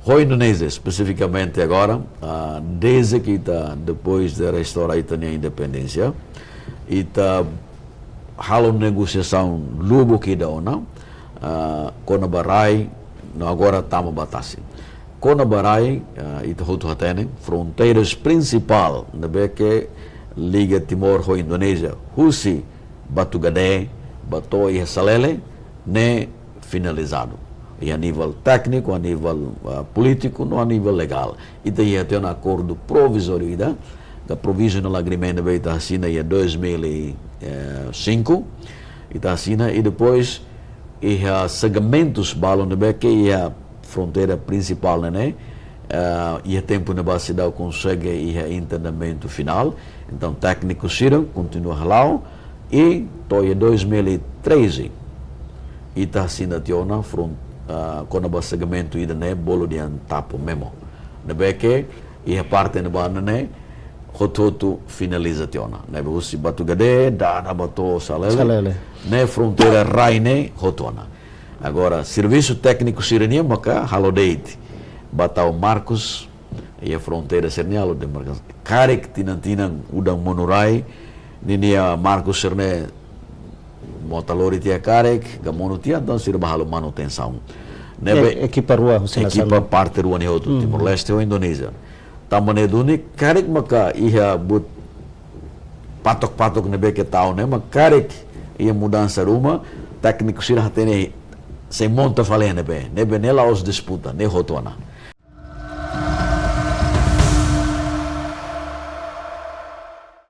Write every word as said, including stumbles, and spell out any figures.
Ho Indonézia, espesifikamente agora, ah, desde ke ita, depois de restaura ita-nia independénsia, ita halo negosiasaun lubuk ida ona, ah, kona-ba rai, no agora tama ba tasi. Kona-ba rai, ah, ita hotu hatene, fronteiras prinsipál ne'ebé ke liga Timor ho Indonézia, husi Batugade ba to'o iha Salele, ne'e finalizadu. Iha nivel tékniku, a nivel, ah, polítiku, no a nivel legál. Ita iha tiha ona akordu provizóriu ida, ka provisional agreement ne'ebé ita asina iha dois mil e cinco, ita asina i depois iha segmentus balun ne'ebé ke iha fronteira prinsipál ne'e, eh, iha tempu ne'ebá seidauk konsege iha entendimentu finál. Entaun, tékniku sira kontinua hala'o, i to'o iha dois mil e treze, ita asina tiha ona fron-, ah, kona-ba segmentu ida-ne'e bolu dehan Tapu Memo. Ne'ebé ke iha parte ne'ebá ne'e hotu-hotu finaliza tiha ona. Ne'ebé husi Batugade, dada ba to'o Salele. Salele. Ne'e fronteira rai ne'e hotu ona. Agora, servisu tékniku sira-nian maka halo de'it. Ba tau markus, iha fronteira sira-ne'e halo demarkasaun. Karik tinan-tinan udan monu rai, ninia markus sira-ne'e mota lori tiha karik, ka monu tiha, entaun sira bá halo manutensaun. Ne'ebé E-, ekipa rua, husi ekipa nasaun parte rua ne'e hotu, Hmm. Timor-Leste ho Indonézia. Tanba ne'e duni, karik maka iha buat patok-patok ne'ebé ke tau ne'e, mak karik iha mudansa ruma, tékniku sira hatene sei monta fali ne'ebé, ne'ebé ne'e la'ós disputa, ne'e hotu ona.